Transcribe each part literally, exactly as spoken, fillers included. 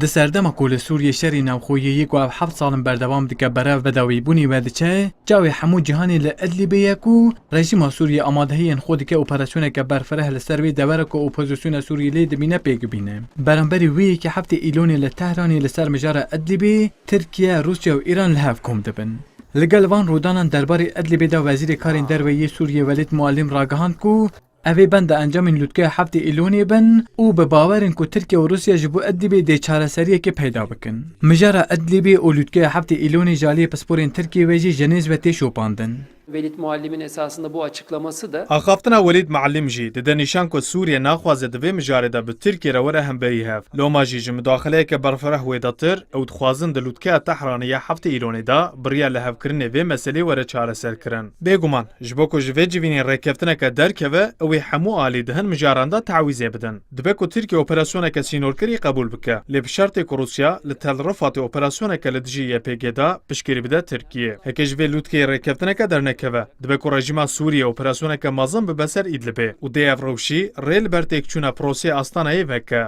Di serdema ku li Sûriyê şerê navxweyî yê ku ev heft sal in berdewam dike berev bi dawîbûnê ve diçe, çavê hemû cîhanê li Idlibê ye ku rejîma Sûriyê amadehiyên xwe dike operasyoneke berfireh li ser wê devera ku opozisyona Sûriyê lê dibîne pêk bîne. Beramberî wê yekê heftê Îlonê li Tehranê li ser mijara Idlibê Tirkiye, Rûsya û Îran li hev kom dibin. Li gel van rûdanan derbarê Idlibê de Wezîrê Karên Derve yê Sûriyê Welîd Muallim ragihand ku ev ê benda encamên lûtkeya heftê Îlonê bin û bi bawer in ku Tirkiye û Rûsya ji bo Idlibê dê çareseriyekê peyda bikin. Mijara Idlibê û lûtkeya heftê Îlonê ji aliyê pisporên Tirkiyê ve jî Jenêz ve tê şopandin. Velîd Muallim'in esasında bu açıklaması da Axaftina Welîd Muallim jî dide nîşan ku Sûriye naxwaze di vê mijarê de bi Tirkiye re were hemberî hev. Loma jî ji mudaxileyeke berfireh wêdetir ew dixwazin di lûtkeya Tehranê ya heftê Îlonê de bi riya lihevkirinê vê meselê were çareserkirin. Bêguman, ji bo ku ji vê civînê rêkeftineke derkeve, ew ê hemû alî di hin mijaran de tawîzê bidin. Dibe ku Tirkiye operasyoneke sînorkirî qebûl bike, lê bi şertê ku Rûsya li Tel Rifatê operasyoneke li dijî Y P G de piştgirî bide Tirkiyê. Heke ji vê lûtkeyê rêkeftineke dernekeve, dibe ku rejîma Sûriyê operasyoneke mezin bibe ser Îdlibê û dê ev rewşî rê li ber têkçûna proseyê Astanayê veke.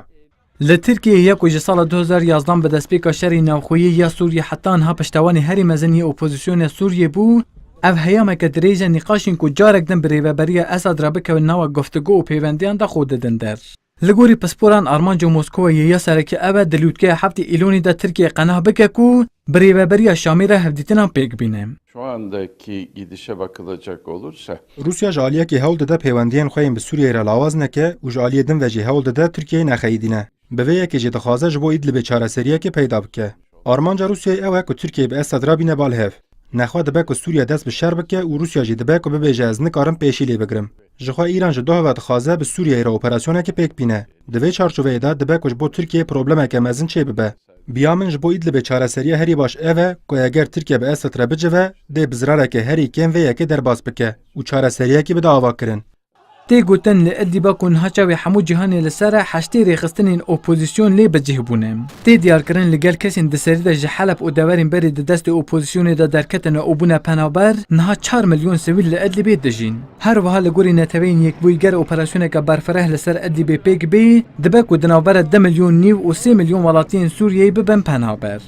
Li Tirkiyeyê ya ku ji sala du hezar yazdeh bi destpêka şerê navxweyî ya Sûriyê heta niha piştewanê herî mezin yê opozisyona Sûriyê bû, ev heyameke dirêj e nîqaşên ku carek din bi rêveberiya Esad re bikevin nava guftûgo û pêvendiyan de xwe didin der. Li gorî pisporan armanca Moskowayê ya serekî ev e di lûtkeya heftê Îlonê de Tirkiye qenah bike ku bi rêveberiya Şamê re hevdîtinan pêk bîne. Şu andaki gidişe bakılacak olursa, Rûsya ji aliyekê hewl dide pêwendiyên xwe yên bi Sûriyeyê re lawaz neke û ji aliyê din ve jî hewl dide Tirkiyeyê nexeyidîne. Bi vê yekê jî dixwaze ji bo Îdlibê çareseriyekê peyda bike. Armanca Rûsyayê ew e ku Tirkiyeyê bi Esad re bîne bal hev. Nexwe dibe ku Sûriye dest bi şer bike û Rûsya jî dibe ku bibêje ez nikarim pêşî lê bigirim. Jixwe Îran ji doh ve dixwaze bi Sûriyeyê re operasyonekê pêk bîne. Di vê çarçoveyê de dibe ku ji bo Tirkiyeyê problemeke mezin çêbibe. Biya min ji bo Îdlibê çareseriya herî baş ev e ku eger Tirkiye bi Esad re bicive, dê bi zirareke herî kêm vê yekê derbas bike û çareseriyekî bide avakirin. Tê gotin li Idlîba ku niha çavê hemû cîhanê li ser e, heştê rêxistinên opozîsyon lê bi cih bûne. Tê diyarkirin li gel kesên di serî de ji Heleb û deverên berê di destê opozîsyonê de derketine û bûne penaber, niha çar milyon sivîl li Idlîbê dijîn. Her wiha li gorî Neteweyên Yekbûyî ger operasyoneke berfireh li ser Idlîbê pêk bê, dibe ku di navbera du milyon nîv û sê milyon welatiyên Sûriyeyê bibin penaber.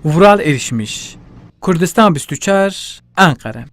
Vural Erişmiş, Kurdistan bîst û çar, Enqere.